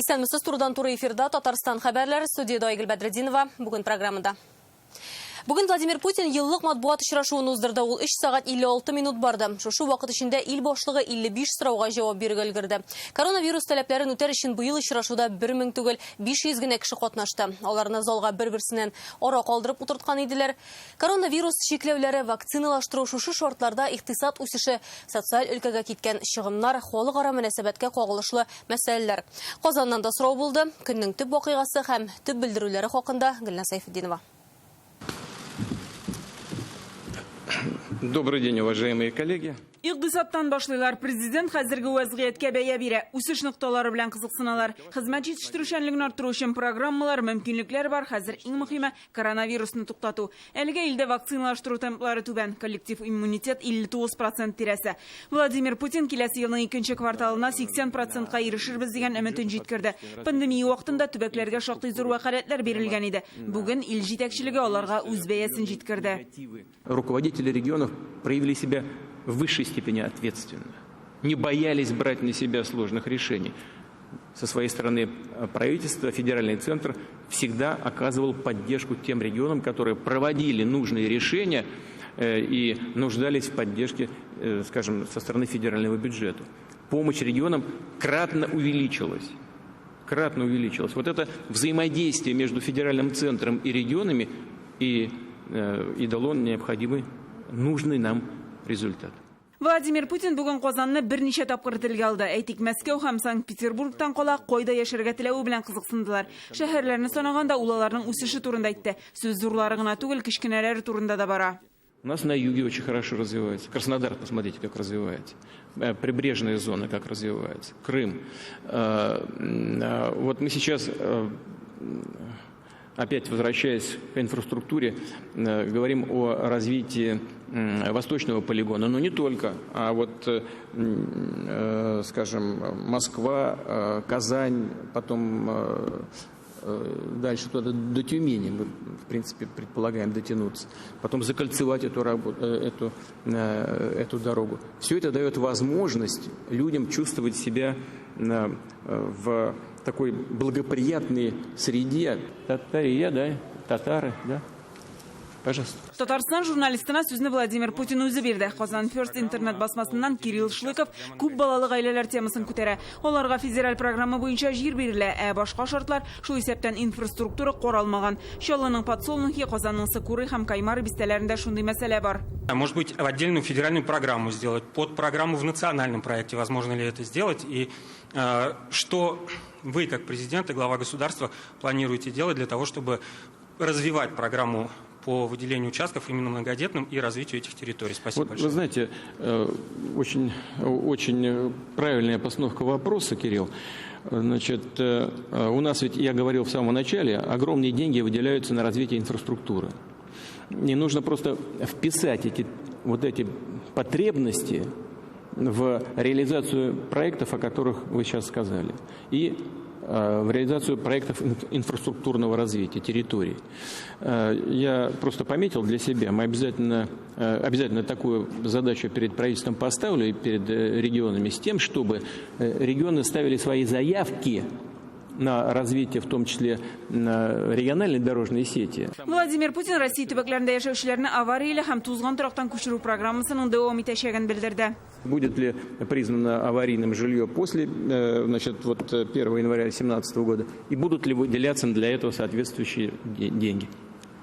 Исәнмесез, турыдан туры эфирда Татарстан хәбәрләре, студиядә Айгөл Бәдретдинова. Бүген программада. Бүген Владимир Путин еллык матбугат очрашуын уздырды. Ул 3 сәгать 56 минут барды. Шушы вакыт эчендә ил башлыгы 55 сорауга җавап бирергә өлгерде. Коронавирус таләпләрен үтәр өчен быел очрашуда 1000 түгел, 500 генә кеше катнашты. Аларны залга бер-берсеннән ара калдырып утырткан иделәр. Коронавирус чикләүләре, вакциналаштыру, шушы шартларда икътисад үсеше, социаль өлкәгә киткән чыгымнар, халыкара мөнәсәбәткә кагылышлы мәсьәләләр. Казаннан да сорау булды. Көннең төп вакыйгасы һәм төп белдерүләре хакында Гөлназ Сәйфетдинова. Добрый день, уважаемые коллеги. Икътисадтан башлыйлар. Президент хәзерге вәзгыятькә бәя бирә. Үсеш нокталары белән кызыксыналар. Хезмәт җитештерүчәнлеген арттыру өчен программалар, мөмкинлекләр бар. Хәзер иң мөһиме, коронавирусны туктату. Әлегә илдә вакциналаштыру темплары түбән, коллектив иммунитет 59 процент тирәсе. Владимир Путин киләсе елның икенче кварталына 80 процентка ирешербез дигән өметен җиткерде. Пандемия вакытында төбәкләргә шактый зур вәкаләтләр бирелгән иде. Бүген ил җитәкчелеге аларга үз бәясен җиткерде. Руководители регионов проявили себя в высшей степени ответственно, не боялись брать на себя сложных решений. Со своей стороны правительство, федеральный центр всегда оказывал поддержку тем регионам, которые проводили нужные решения и нуждались в поддержке, скажем, со стороны федерального бюджета. Помощь регионам кратно увеличилась. Кратно увеличилась. Вот это взаимодействие между федеральным центром и регионами и дало необходимый, нужный нам результат. Владимир Путин бүген Казанны берничә тапкыр телгә алды. Әйтик, Мәскәү һәм Санкт-Петербургтан кала кайда яшәргә теләве белән кызыксындылар. Шәһәрләрне санаганда ул аларның үсеше турында әйтте. Сүз зурлары гына түгел, кечкенәләре турында да бара. У нас на юге очень хорошо развивается. Краснодар, посмотрите, как развивается. Прибрежная зона как развивается. Крым. Вот мы сейчас, опять возвращаясь к инфраструктуре, говорим о развитии восточного полигона, но не только, а вот, скажем, Москва, Казань, потом дальше туда до Тюмени мы, в принципе, предполагаем дотянуться, потом закольцевать эту работу, эту дорогу. Все это дает возможность людям чувствовать себя в такой благоприятной среде. Татария, да? Татары, да? Пожалуйста. Татарстан журналистына сүзне Владимир Путин үзе бирде. Казан First интернет басмасыннан Кирилл Шлыков күп балалы гаиләләр темасын күтәрә. Аларга федераль программа буенча җир бирелә, ә башка шартлар, шул исәптән инфраструктура каралмаган. Чаллының Подсолнухи, Казанның Сокуры һәм Каймары бистәләрендә шундый мәсьәлә бар. А может быть, отдельную федеральную программу сделать, под программу в национальном проекте, возможно ли это сделать, и что вы, как президент и глава государства, планируете делать для того, чтобы развивать программу по выделению участков именно многодетным и развитию этих территорий. Спасибо большое. Вы знаете, очень, очень правильная постановка вопроса, Кирилл. Значит, у нас ведь, я говорил в самом начале, огромные деньги выделяются на развитие инфраструктуры. Не нужно просто вписать вот эти потребности в реализацию проектов, о которых вы сейчас сказали, и в реализацию проектов инфраструктурного развития территорий. Я просто пометил для себя, мы обязательно такую задачу перед правительством поставлю и перед регионами с тем, чтобы регионы ставили свои заявки на развитие, в том числе, на региональной дорожной сети. Владимир Путин Россия төбәкләрендә яшәүчеләрне аварияле һәм тузган торактан күчерү программасының дәвам итәчәген белдерде. Будет ли признано аварийным жилье после, значит, вот 1 января 2017 года, и будут ли выделяться для этого соответствующие деньги?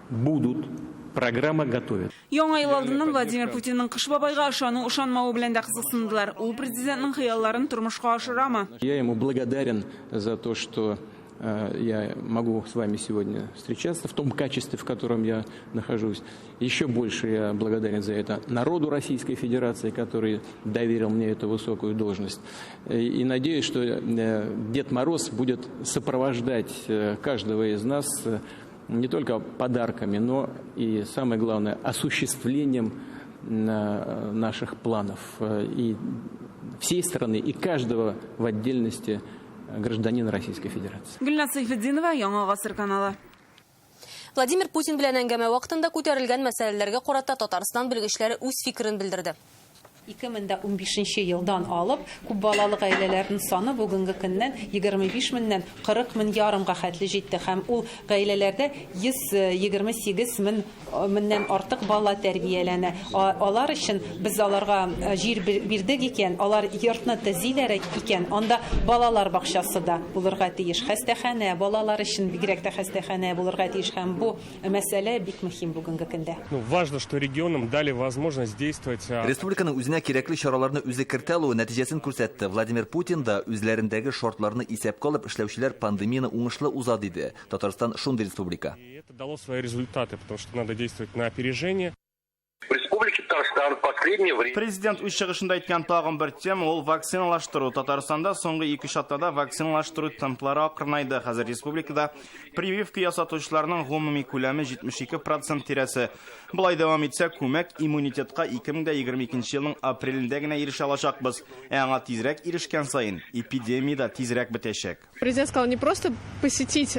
Будут. Программа готовит. Яңа ел алдыннан Владимир Путинның Кыш бабайга ышану ышанмавы белән дә кызыксындылар. Ул президентның хыялларын тормышка ашырамы? Я ему благодарен за то, что я могу с вами сегодня встречаться в том качестве, в котором я нахожусь. Еще больше я благодарен за это народу Российской Федерации, который доверил мне эту высокую должность. И надеюсь, что Дед Мороз будет сопровождать каждого из нас не только подарками, но и, самое главное, осуществлением наших планов и всей страны, и каждого в отдельности гражданина Российской Федерации. Гөлназ Сәйфетдинова, Яңа Гасыр каналы. Владимир Путин белән әңгәмә вакытында күтәрелгән мәсьәләләргә карата Татарстан белгечләре үз фикерен белдерде. 2015 елдан алып, күп балалы гаиләләрнең саны бүгенге көннән 25 меңнән 40 мең ярымга хәтле җитте һәм ул гаиләләрдә 128 меңнән артык бала тәрбияләнә. Алар өчен без аларга җир бирдек икән, алар йортны төзиләр икән, анда балалар бакчасы да булырга тиеш, хастаханә, балалар өчен бигрәк тә хастаханә булырга тиеш һәм бу мәсьәлә бик мөһим бүгенге көндә. Ну, важно, что регионам дали возможность действовать. Республиканың үзенә кирәкле чараларны үзе кертә алуы нәтиҗәсен күрсәтте. Владимир Путин да үзләрендәге шартларны исәпкә алып эшләүчеләр пандемияне уңышлы уза диде. Татарстан шундый республика. И это дало свои результаты, потому что надо действовать на опережение. Республика Татарстан в последнее время. Президент үз чыгышында әйткән тагын бер тема ул вакциналаштыру. Татарстанда соңгы 2-3 атнада вакциналаштыру темплары акрынайды. Хәзер республикада прививка ясатучыларның гомуми күләме 72% тирәсе. Болай дәвам итсә, күмәк иммунитетка 2022 елның апрелендә генә ирешә алачакбыз. Ә аңа тизрәк ирешкән саен эпидемия дә тизрәк бетәчәк. Президент сказал не просто посетить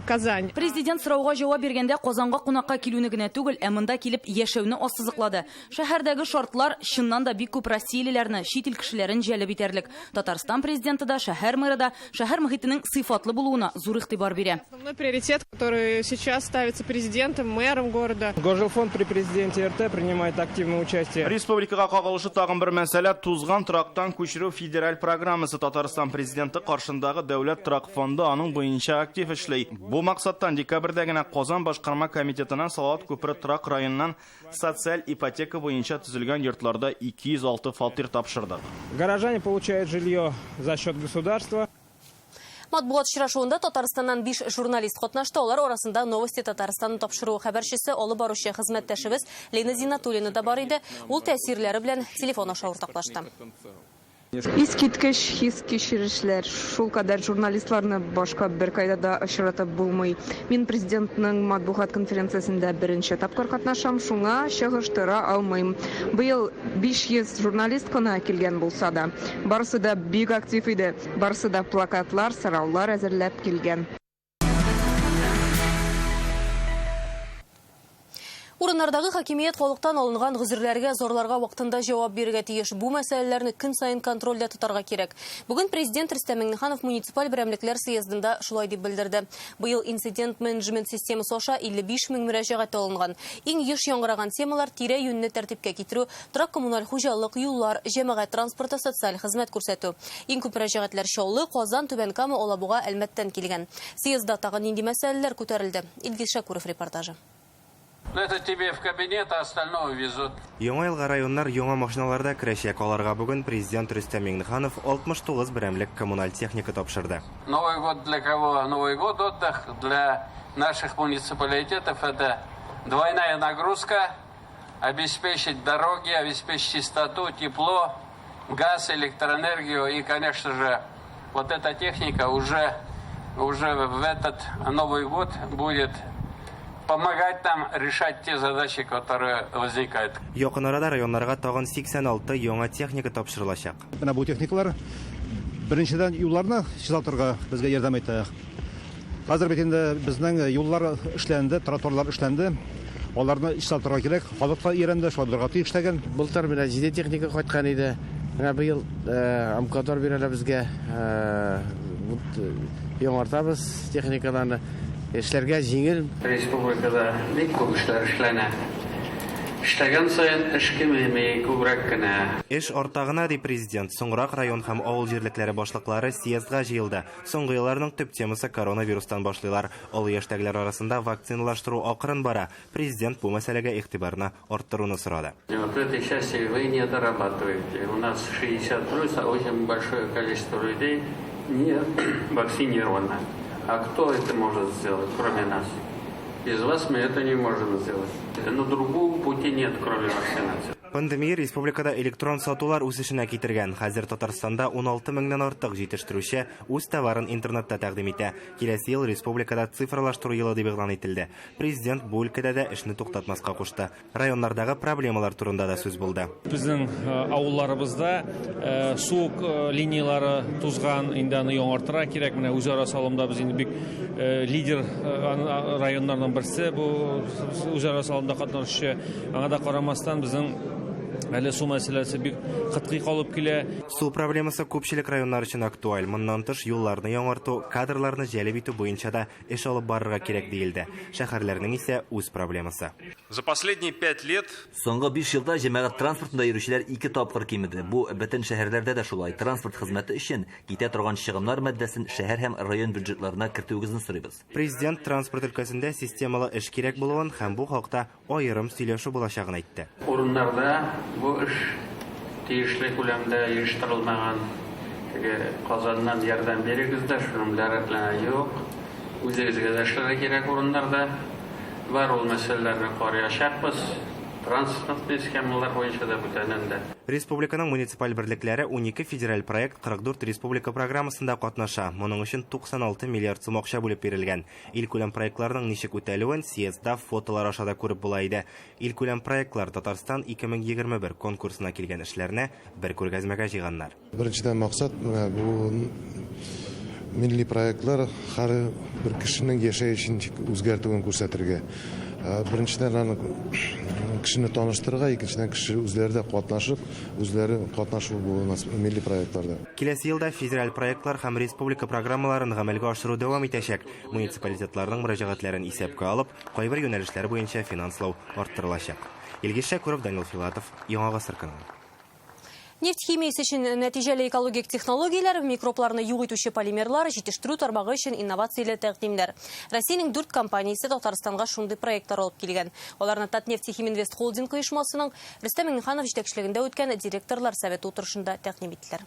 Казань. Президент сорауга җавап биргәндә Казанга кунакка килүне генә түгел, ә монда килеп яшәүне ассызыклады. Шәһәрдәге шартлар чыннан да бик күп россиялеләрне, чит ил кешеләрен җәлеп итәрлек. Татарстан президенты да, шәһәр мэры да шәһәр мөхитенең сыйфатлы булуына зур игътибар бирә. Основной приоритет, который сейчас ставится президентом, мэром города. Госжилфонд при президенте РТ принимает активное участие. Республикага кагылышы тагын бер мәсьәлә тузган торактан күчерү федераль программасы. Татарстан президенты каршындагы дәүләт торак фонды аның буенча актив эшли. Бу максаттан декабрьдә генә Казан башкарма комитетына Салават күпере торак районыннан социаль ипотека буенча төзелгән йортларда 206 фатир тапшырдык. Горожане получают жилье за счет государства. Матбугат очрашуында Татарстаннан 5 журналист катнашты. Алар арасында Новости Татарстан тапшыруы хәбәрчесе, алып баручы хезмәттәшебез Лена Зинатуллина да бар иде. Ул тәэсирләре белән телефон аша уртаклашты. Искиткеч хис-кичерешләр. Шулкадәр журналистларны башка беркайда да очратып булмый. Мин президентның матбугат конференциясендә беренче тапкыр катнашам, шуңа чагыштыра алмыйм. Быел 500 журналист кына килгән булса да, барысы да бик актив иде. Барысы да плакатлар, сораулар әзерләп килгән. Урыннардагы хакимият халыктан алынган гозерләргә, зарларга вакытында җавап бирергә тиеш. Бу мәсьәләләрне көн саен контрольдә тотарга кирәк. Бүген президент Рөстәм Миңнеханов муниципаль берәмлекләр съездында шулай дип белдерде. Быел инцидент менеджмент системасы аша 55 мең мөрәҗәгать алынган. Иң еш яңгыраган темалар тирә-юньне тәртипкә китерү, торак коммуналь хуҗалык, юллар, җәмәгать транспорты, социаль хезмәт күрсәтү. Иң күп мөрәҗәгатьләр Чаллы, Казан, Түбән Кама, Алабуга, Әлмәттән килгән. Съездда тагын нинди мәсьәләләр күтәрелде? Илгиз Шакуров репортажы. Это тебе в кабинет, а остальное везут. Яңа елга районнар яңа машиналарда керәчәк. Аларга бүген президент Рөстәм Миңнеханов 69 берәмлек коммуналь техника тапшырды. Новый год для кого? Новый год отдых. Для наших муниципалитетов это двойная нагрузка. Обеспечить дороги, обеспечить чистоту, тепло, газ, электроэнергию. И, конечно же, вот эта техника уже в этот Новый год будет помогать нам решать те задачи, которые возникают. Якын арада районнарга тагын 86 яңа техника тапшырылачак. Менә бу техникалар беренчедән юлларны чистартырга безгә ярдәм итә. Хәзер бит инде безнең юллар эшләнде, тротуарлар эшләнде. Аларны чистартырга кирәк. Халык та өйрәнде, шулай булырга тиеш дигән. Былтыр менә 7 техника кайткан иде. Менә быел Амкадор бирәләр безгә. Яңартабыз техникаларны. Эшләргә җиңел. Республикада бик күп эшләр эшләнә. Эшләгән саен эш кимеми, күбрәк кенә. Эш арта гына, ди президент. Соңрак район һәм авыл җирлекләре башлыклары съездга җыелды. Соңгы елларның төп темасы коронавирустан башлыйлар. Олы яшьтәгеләр арасында вакциналаштыру акрын бара. Президент бу мәсьәләгә игътибарны арттыруны сорады. Вот в этой части вы не дорабатываете. У нас 60 плюс, а очень большое количество людей не вакцинировано. А кто это может сделать, кроме нас? Без вас мы это не можем сделать. Но другого пути нет, кроме вакцинации. Пандемия республикада электрон сатулар үсешенә китергән. Хәзер Татарстанда 16 меңнән артык җитештерүче үз товарын интернетта тәкъдим итә. Киләсе ел республикада цифрлаштыру елы дип игълан ителде. Президент бу өлкәдә дә эшне туктатмаска кушты. Районнардагы проблемалар турында да сүз булды. Безнең авылларыбызда су линиялары тузган, инде аны яңартырга кирәк. Менә үзара салымда без инде бик лидер районнарның берсе бу үзара салымда катнашучы. Аңа да карамастан безнең Әле су мәсьәләсе бик кыткый калып килә. Су проблемасы күпчелек районнар өчен актуаль. Моннан тыш, юлларны яңарту, кадрларны җәлеп итү буенча да эш алып барырга кирәк диелде. Шәһәрләрнең исә үз проблемасы. За последние 5 лет Соңгы 5 елда җәмәгать транспортында йөрүчеләр 2 тапкыр кимеде. Бу бөтен шәһәрләрдә дә шулай. Транспорт хезмәте өчен китә торган чыгымнар маддәсен шәһәр һәм район бюджетларына кертүегезне сорыйбыз. Президент транспорт өлкәсендә системалы эш кирәк булуын һәм бу хакта аерым сөйләшү булачагын әйтте. Урыннарда бу эш тиешле күләмдә оештырылмаган. Теге Казаннан ярдәм бирегез дә, шуның белән рәтләнә юк. Үзегезгә дә эшләргә кирәк урыннарда. Бар ул мәсьәләләрне караячакбыз. Транспортный схемалар буенча да бүтәнен дә. Республиканың муниципаль берлекләре 12 федераль проект 44 республика программасында катнаша. Моның өчен 96 миллиард сум акча бүлеп бирелгән. Илкүләм проектларның ничек үтәлүен съездда фотолар аша да күреп була иде. Илкүләм проектлар Татарстан 2021 конкурсына килгән эшләрне бер күргәзмәгә җыйганнар. Беренчедән максат менә бу милли проектлар һәр бер кешенең яшәешен үзгәртүен күрсәтергә. Беренчедән аны кешене таныштырырга, икенчедән кеше үзләре дә катнашып, үзләре катнашу бу милли проектларда. Киләсе елда федераль проектлар һәм республика программаларын гамәлгә ашыру дәвам итәчәк. Муниципалитетларның мөрәҗәгатьләрен исәпкә алып, кайбер юнәлешләр буенча финанслау арттырылачак. Илгиз Шәкүров, Данил Филатов, Яңа Гасыр каналы. Нефть химиясе өчен нәтиҗәле экологик технологияләр, микробларны юк итүче полимерлар, җитештерү тармагы өчен инновацияле тәкъдимнәр. Россиянең 4 компаниясе Татарстанга шундый проектлар алып килгән. Аларны Татнефтехиминвест холдинг оешмасының Рөстәм Миңнеханов җитәкчелегендә үткән директорлар советы утырышында тәкъдим иттеләр.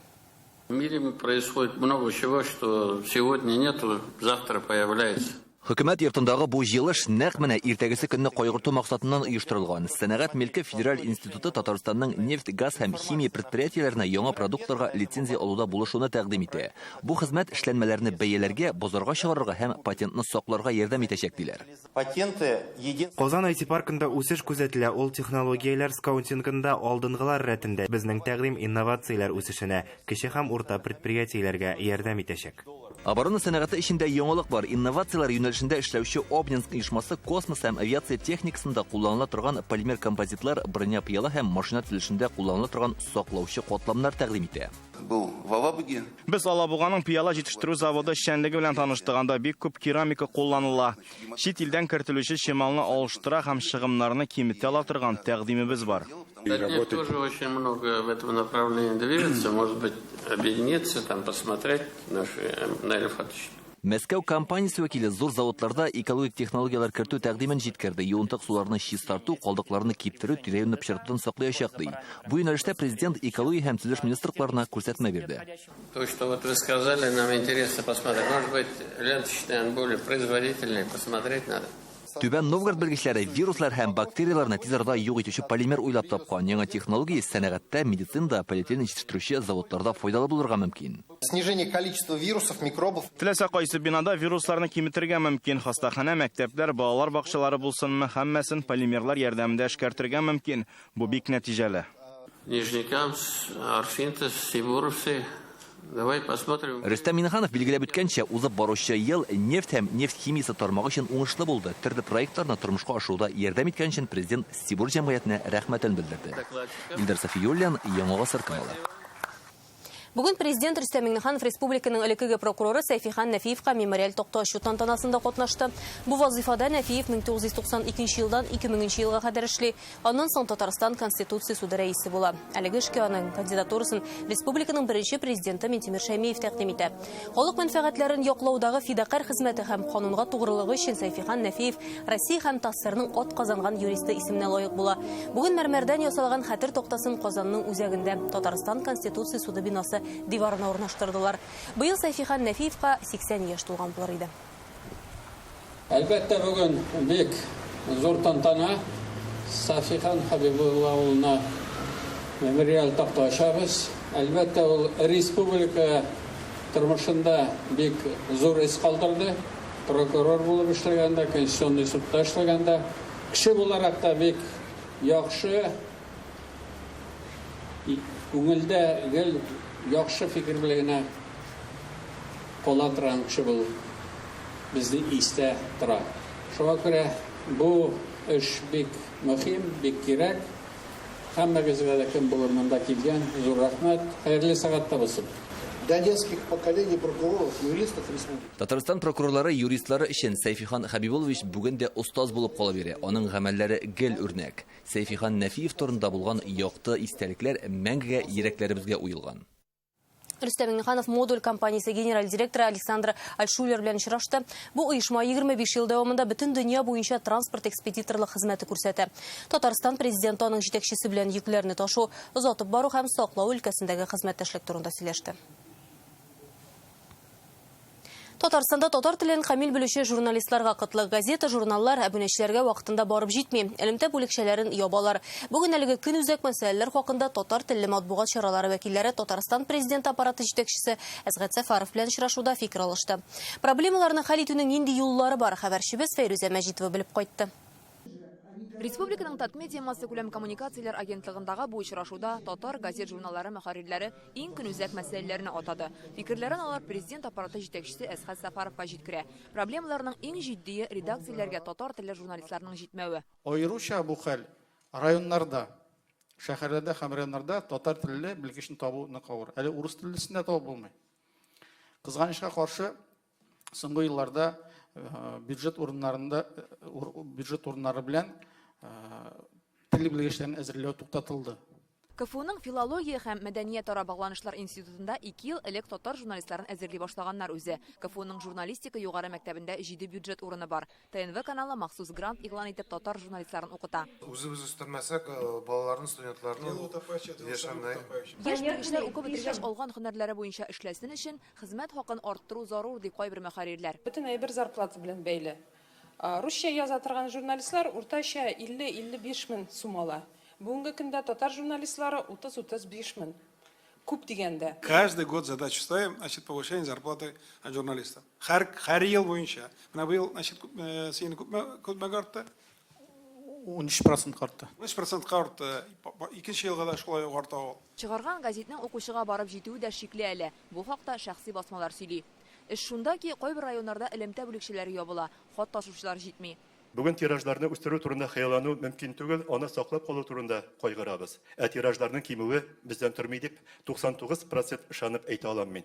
В мире происходит много чего, что сегодня нету, завтра появляется. Хөкүмәт йортындагы бу җыелыш нәкъ менә иртәгесе көнне кайгырту максатыннан оештырылган. Сәнәгать милке федераль институты Татарстанның нефть, газ һәм химия предприятиеләренә яңа продуктларга лицензия алуда булышуны тәкъдим итә. Бу хезмәт эшләнмәләрне бәяләргә, базарга чыгарырга һәм патентны сакларга ярдәм итәчәк диләр. Патенты един Казан IT паркында үсеш күзәтелә. Ул технологияләр скаутингында алдынгылар рәтендә. Безнең тәкъдим инновацияләр үсешенә, кече һәм урта предприятиеләргә ярдәм итәчәк. Оборона сәнәгате эчендә яңалык бар. Инновацияләр юнәлешендә эшләүче Обнинск оешмасы космос һәм авиация техникасында кулланыла торган полимер композитлар, броня пыяла һәм машина төзелешендә кулланыла торган саклаучы катламнар тәкъдим итә. Был в Алабуге. Без Алабуганың пыяла җитештерү заводы эшчәнлеге белән таныштык. Анда бик күп керамика кулланыла. Чит илдән кертелүче чималны алыштыра һәм чыгымнарны киметә ала торган тәкъдимебез бар. Татнефть тоже очень много в этом направлении движется, может быть, объединиться, там посмотреть наши Наиль Фатович. Мәскәү компаниясе вәкиле зур заводларда экологик технологияләр кертү тәкъдимен җиткерде. Юынтык суларны чистарту, калдыкларны киптерү, тирә-юньне пычратудан саклаячак ди. Бу юнәлештә президент экология һәм төзелеш министрлыкларына күрсәтмә бирде. То, что вот вы сказали, нам интересно посмотреть. Может быть, ленточный он более производительный, посмотреть надо. Түбән Новгород белгечләре вируслар һәм бактерияләрне тиз арада юк итүче полимер уйлап тапкан. Яңа технология сәнәгатьтә, медицинада, полиэтилен җитештерүче заводларда файдалы булырга мөмкин. Снижение количества вирусов, микробов. Теләсә кайсы бинада вирусларны киметергә мөмкин. Хастаханә, мәктәпләр, балалар бакчалары булсынмы, һәммәсен полимерлар ярдәмендә эшкәртергә мөмкин. Бу бик нәтиҗәле. Нижнекамск, Оргсинтез, Сибуровцы. Давай посмотрим. Рөстәм Миңнеханов билгеләп үткәнчә, узып баручы ел нефть һәм нефть химиясе тармагы өчен уңышлы булды. Төрле проектларны тормышка ашыруда ярдәм иткән өчен президент Сибур җәмгыятенә рәхмәтен белдерде. Илдар Сафиуллин, Яңа Гасыр каналы. Бүген президент Рөстәм Миңнеханов республиканың элеккеге прокуроры Сәйфихан Нәфиевка мемориаль такта ачу тантанасында катнашты. Бу вазифада Нәфиев 1992 елдан 2000 елга кадәр эшли. Аннан соң Татарстан Конституция суды рәисе була. Әлеге эшкә аның кандидатурасын республиканың беренче президенты Минтимер Шәймиев тәкъдим итә. Халык мәнфәгатьләрен яклаудагы фидакарь хезмәте һәм канунга тугрылыгы өчен Сәйфихан Нәфиев Россия һәм ТАССРның ат казанган юристы исеменә лаек була. Бүген мәрмәрдән ясалган хәтер тактасын Казанның үзәгендә Татарстан Конституция суды бинасы диварына урнаштырдылар. Быел Сәйфихан Нәфиевка 80 яшь тулган булыр иде. Әлбәттә, бүген бик зур тантана. Сәйфихан Хәбибулла улына мемориаль такта ачабыз. Әлбәттә, ул республика тормышында бик зур эз калдырды. Прокурор булып эшләгәндә, конституционный судта эшләгәндә, кеше буларак та бик яхшы, күңелдә гел яхшы фикер белән генә кала торган кеше булып безнең истә тора. Шуңа күрә бу эш бик мөһим, бик кирәк. Һәммәгезгә дә кем булыр монда килгән, зур рәхмәт. Хәерле сәгатьтә булсын. Для нескольких поколений прокуроров, юристов республики. Татарстан прокурорлары, юристлары өчен Сәйфихан Хәбибуллович бүген дә остаз булып кала бирә. Аның гамәлләре гел үрнәк. Сәйфихан Нәфиев турында булган якты истәлекләр мәңгегә йөрәкләребезгә уелган. Рөстәм Миңнеханов модуль компаниясе генераль директоры Александр Альшулер белән очрашты. Бу оешма 25 ел дәвамында бөтен дөнья буенча транспорт экспедиторлык хезмәте күрсәтә. Татарстан президенты аның җитәкчесе белән йөкләрне ташу, озатып бару һәм саклау өлкәсендәге хезмәттәшлек турында сөйләште. Татарстанда татар телен камил белүче журналистларга кытлык. Газета, журналлар әбүнәчеләргә вакытында барып җитми. Элемтә бүлекчәләрен ябалар. Бүген әлеге көнүзәк мәсьәләләр хакында татар телле матбугат чаралары вәкилләре Татарстан президенты аппараты җитәкчесе Әсгать Сәфәров белән очрашуда фикер алышты. Проблемаларны хәл итүнең нинди юллары бар? Хәбәрчебез Фәйрүзә Мәҗитова белеп кайтты. Республиканың Татмедиа массакүләм коммуникацияләр агентлыгындагы бу очрашуда татар газет-журналлары мөхәррирләре иң көнүзәк мәсьәләләрне атады. Фикерләрен алар президент аппараты җитәкчесе Әсхәт Сәфәровка җиткерә. Проблемаларның иң җитдие, редакцияләргә татар телле журналистларның җитмәве. Аеруча бу хәл районнарда, шәһәрләрдә һәм районнарда татар телле белгечне табу нык авыр. Әле урыс теллесен дә табып булмый. Кызганычка каршы, соңгы елларда бюджет урыннарында бюджет урыннары белән тел белгечләрен әзерләү туктатылды. КФУның филология һәм мәдәниятара багланышлар институтында 2 ел элек татар журналистларын әзерли башлаганнар үзе. КФУның журналистика югары мәктәбендә 7 бюджет урыны бар. ТНВ каналы махсус грант игълан итеп татар журналистларын укыта. Үзебез үстермәсәк, балаларны, студентларны яшәмәй. Яшь белгечләр укып бетергәч алган һөнәрләре буенча эшләсен өчен хезмәт хакын арттыру зарур, ди кайбер мөхәррирләр. Бөтен әйбер зарплата белән бәйле. Русча яза торган журналистлар уртача 50-55 мең сум ала. Бүгенге көндә татар журналистлары 30-35 мең. Күп дигәндә. Каждый год задачу ставим, значит, повышение зарплаты журналистам. Һәр, һәр ел буенча. Менә быел, значит, синең күпме, күпмегә артты? 13 процентка артты. 13 процентка артты. Икенче елга да шулай ук арта ул. Чыгарган газетның укучыга барып җитүе дә шикле әле. Бу хакта шәхси басмалар сөйли. Эш шунда ки, кайбер районнарда элемтә бүлекчәләре ябыла, хат ташучылар җитми. Бүген тиражларны үстерү турында хыяллану мөмкин түгел, аны саклап калу турында кайгырабыз. Ә тиражларның кимүе бездән тормый дип 99 процент ышанып әйтә алам мин.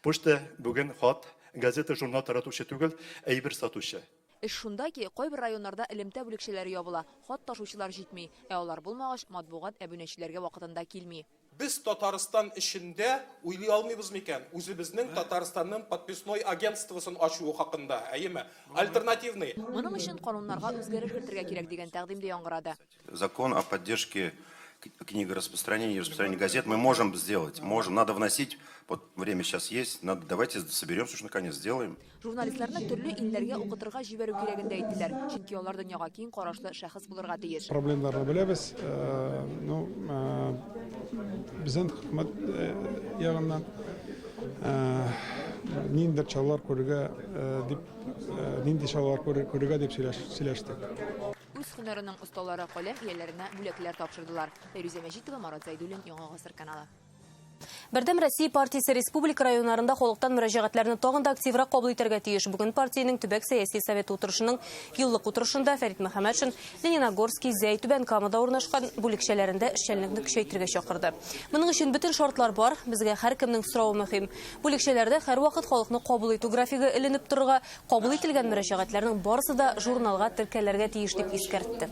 Почта бүген хат, газета-журнал таратучы түгел, әйбер сатучы. Эш шунда ки, кайбер районнарда элемтә бүлекчәләре ябыла, хат ташучылар җитми. Ә алар булмагач, матбугат әбүнәчеләргә вакытында килми. Без Татарстан эчендә уйлый алмыйбыз микән үзебезнең Татарстанның подписной агентствосын ачуы хакында, әйеме? Альтернативный. Моның өчен кануннарга үзгәреш кертергә кирәк дигән тәкъдим дә яңгырады. Закон о поддержке книгораспространения и распространения газет мы можем сделать, можем. Надо вносить, вот время сейчас есть, надо, давайте соберемся уж наконец, сделаем. Журналистларны төрле илләргә укытырга җибәрү кирәген дә әйттеләр. Чөнки алар дөньяга киң карашлы шәхес булырга тиеш. Проблемаларны беләбез. Ну, безнең хөкүмәт ягыннан ниндидер чаралар күрергә дип, нинди чаралар күрергә дип сөйләштек. Үз һөнәренең осталары каләм ияләренә бүләкләр тапшырдылар. Фәйрүзә Мәҗитова, Марат Зәйдуллин, Яңа Гасыр каналы. Бердәм Россия партиясе республика районнарында халыктан мөрәҗәгатьләрне тагын да активрак кабул итәргә тиеш. Бүген партиянең төбәк сәяси советы утырышының еллык утырышында Фәрит Мөхәммәтшин Лениногорский, Зәй, Түбән Камада урнашкан бүлекчәләрендә эшчәнлекне көчәйтергә чакырды. Моның өчен бөтен шартлар бар. Безгә һәркемнең соравы мөһим. Бүлекчәләрдә һәрвакыт халыкны кабул итү графигы эленеп торырга, кабул ителгән мөрәҗәгатьләрнең барысы да журналга теркәлергә тиеш дип искәртте.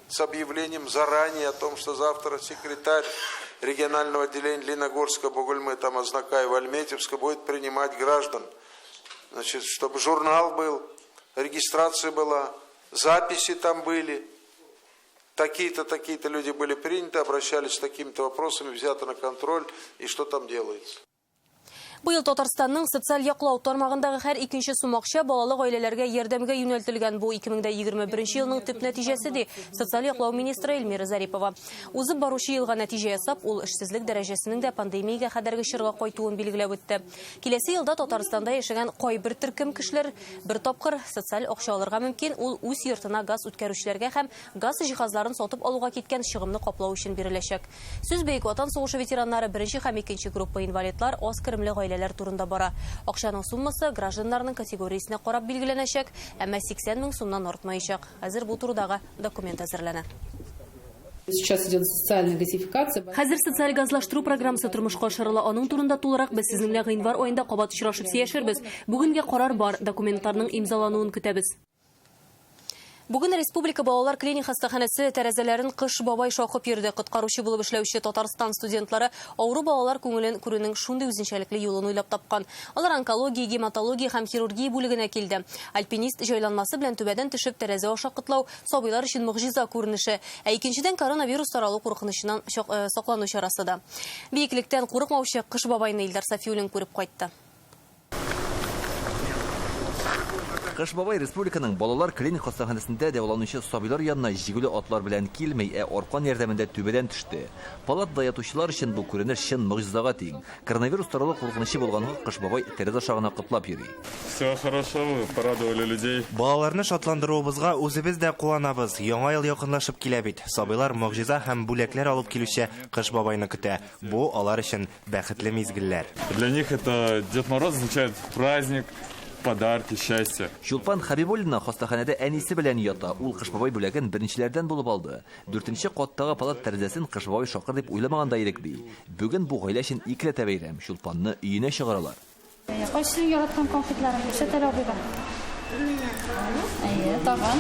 С объявлением заранее о том, что завтра секретарь регионального отделения Лениногорска, Бугульмы, там, Азнакаева, Альметьевска будет принимать граждан. Значит, чтобы журнал был, регистрация была, записи там были. Такие-то, такие-то люди были приняты, обращались с такими-то вопросами, взяты на контроль, и что там делается. Быел Татарстанның социаль яклау тармагындагы һәр икенче сум акча балалы гаиләләргә ярдәмгә юнәлтелгән. Бу 2021 елның төп нәтиҗәсе, ди социаль яклау министры Эльмира Зарипова. Узып баручы елга нәтиҗә ясап, ул эшсезлек дәрәҗәсенең дә пандемиягә кадәрге чорга кайтуын билгеләп үтте. Киләсе елда Татарстанда яшәгән кайбер төркем кешеләр бер тапкыр социаль акча алырга мөмкин. Ул үз йортына газ үткәрүчеләргә һәм газ җиһазларын сатып алуга киткән чыгымны каплау өчен биреләчәк. Сүз Бөек Ватан сугышы ветераннары, беренче һәм икенче группа инвалидлар, аз керемле гаиләләр турында бара. Акчаның суммасы гражданнарның категориясенә карап билгеләнәчәк, әмма 80 мең сумнан артмаячак. Хәзер бу турыдагы документ әзерләнә. Сейчас идет социальная газификация. Хәзер социаль газлаштыру программасы тормышка ашырыла. Аның турында тулырак без сезнең белән гыйнвар аенда кабат очрашып сөйләшербез. Бүгенгә карар бар, документларның имзалануын көтәбез. Бүген Республика балалар клиник хастаханәсе тәрәзәләрен Кыш бабай шакып йөрде. Коткаручы булып эшләүче Татарстан студентлары авыру балалар күңелен күрүнең шундый үзенчәлекле юлын уйлап тапкан. Алар онкология, гематология һәм хирургия бүлегенә килде. Альпинист җайланмасы белән түбәдән төшеп тәрәзә аша котлау сабыйлар өчен могҗиза күренеше. Ә икенчедән коронавирус таралу куркынычыннан саклану чарасы да. Биеклектән курыкмаучы Кыш бабайны Илдар Сафиуллин күреп кайтты. Кыш бабай республиканың балалар клиник хастаханәсендә дәваланучы сабыйлар янына җигүле атлар белән килми, ә аркан ярдәмендә түбәдән төште. Палатада ятучылар өчен бу күренеш чын могҗизага тиң. Коронавирус таралу куркынычы булганга Кыш бабай тәрәзә аша гына котлап йөри. Все хорошо, вы порадовали людей. Балаларны шатландыруыбызга үзебез дә куанабыз. Яңа ел якынлашып килә бит. Сабыйлар могҗиза һәм бүләкләр алып килүче Кыш бабайны көтә. Бу алар өчен бәхетле мизгелләр. Для них это Дед Мороз означает праздник, подарки, счастье. Чулпан Хабибуллина хастаханәдә әнисе белән ята. Ул Кыш бабай бүләген беренчеләрдән булып алды. Дүртенче каттагы палат тәрәзәсен Кыш бабай шакыр дип уйламаган да идек ди. Бүген бу гаилә өчен икеләтә бәйрәм. Чулпанны өенә чыгаралар. Кайсының яраткан конфетларын күрсәт әле абыйга. Әйе, тагын.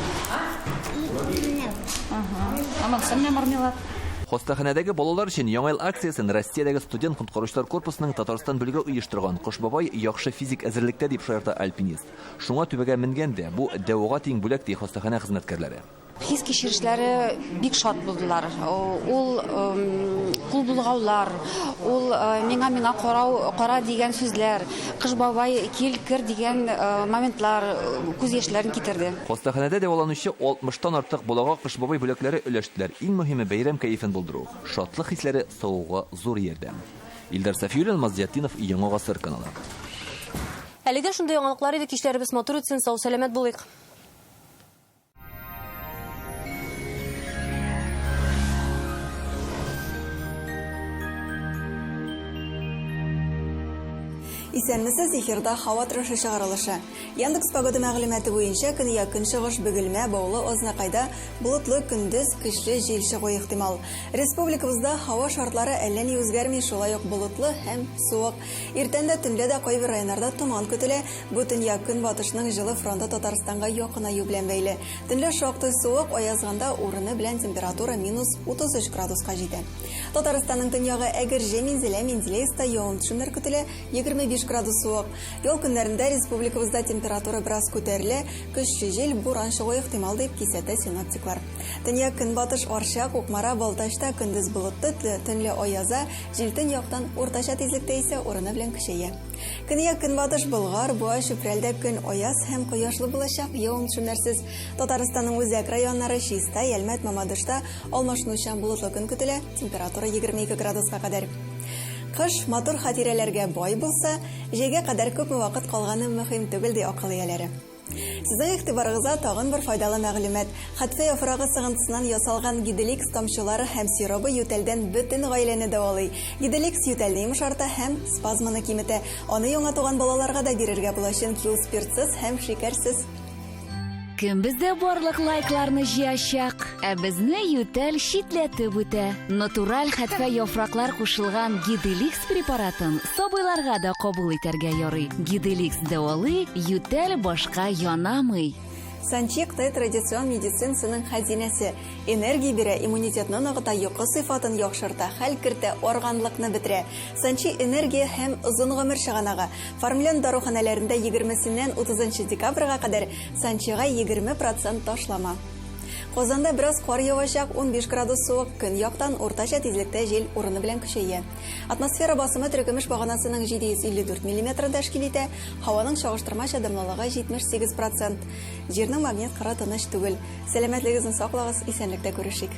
Ага. Анысы менә мармелад. Хастаханәдәге балалар өчен Яңа ел акциясен Россиядәге студент коткаручылар корпусының Татарстан бүлеге оештырган. Кыш бабай яхшы физик әзерлектә дип шаярта альпинист. Шуңа түбәгә менгән дә бу дәвага тиң бүләк ди хастаханә хезмәткәрләре. Хис кичерешләре бик шат булдылар. Ул кул булгаулар, ул миңа карау, кара дигән сүзләр, Кыш бабай кил кер дигән моментлар күз яшьләрен китерде. Хастаханәдә дәваланучы 60-тан артык балага Кыш бабай бүләкләре өләштеләр. Иң мөһиме бәйрәм кәефен булдыру. Шатлык хисләре савыгуга зур ярдәм. Илдар Сафиуллин, Алмаз Зиятдинов, Яңа Гасыр каналы. Әлегә шундый яңалыклар иде. Кичләребез матур үтсен, сау сәламәт булыйк. Исәнмесез, эфирда һава торышы чыгарылышы. Яндекс погода мәгълүматы буенча көньяк көнчыгыш Бөгелмә, Баулы, Азнакайда болытлы көндез көчле җил чыгу ихтимал. Республикабызда һава шартлары әллә ни үзгәрми, шулай ук болытлы һәм суык. Иртән дә төнлә дә кайбер районнарда томан көтелә. Бу төньяк көнбатышның җылы фронты Татарстанга якынаю белән бәйле. Төнлә шактый суык, аязганда урыны белән температура минус 33 градуска җитә. Татарстанның төньягы Әгерҗе, Минзәлә, Менделеевскта явым-төшемнәр көтелә, 25 градус суык. Ял көннәрендә республикабызда температура бераз күтәрелә, көчле җил, буран чыгу ихтимал дип кисәтә синоптиклар. Төньяк көнбатыш Арча, Кукмара, Балтачта көндез болытлы, төнлә аяза, җил төньяктан уртача тизлектә исә урыны белән көчәя. Көньяк көнбатыш Болгар, Буа, Чүпрәлдә көн аяз һәм кояшлы булачак, явым-төшемнәрсез. Татарстанның үзәк районнары Чистай, Әлмәт, Мамадышта алмашынучан болытлы көн көтелә, температура 22 градуска кадәр. Кыш матур хатирәләргә бай булса, җәйгә кадәр күпме вакыт калганы мөһим түгел, ди акыл ияләре. Сезнең игътибарыгызга тагын бер файдалы мәгълүмат. Хәтфә яфрагы сыгынтысыннан ясалган Гиделикс тамчылары һәм сиробы ютәлдән бөтен гаиләне дәвалый. Гиделикс ютәлне йомшарта һәм спазманы киметә. Аны яңа туган балаларга да бирергә була, чөнки ул спиртсыз һәм шикәрсез. Кем бездә барлык лайкларны җыячак, ә безне ютәл читләтеп үтә. Натураль хәтфә яфраклар кушылган Гиделикс препаратын сабыйларга да кабул итәргә ярый. Гиделикс дәвалый, ютәл башка янамый. Санчик Т традицион медицинасының хәзинәсе. Энергия бирә, иммунитетны ныгыта, йокы сыйфатын яхшырта, хәл кертә, арганлыкны бетерә. Санчи энергия һәм озын гомер чыганагы. Фармлен даруханәләрендә егермесеннән утызынчы декабрьгә кадәр Санчига 20% ташлама. Казанда бераз кар явачак, 15 градус суык, көньяктан уртача тизлектә җил урыны белән көчәя. Атмосфера басымы теркемеш баганасының 754 миллиметрын тәшкил итә, һаваның чагыштырмача дымлылыгы 78%. Җирнең магнит кыры тыныч түгел. Сәламәтлегегезне саклагыз, исәнлектә күрешик.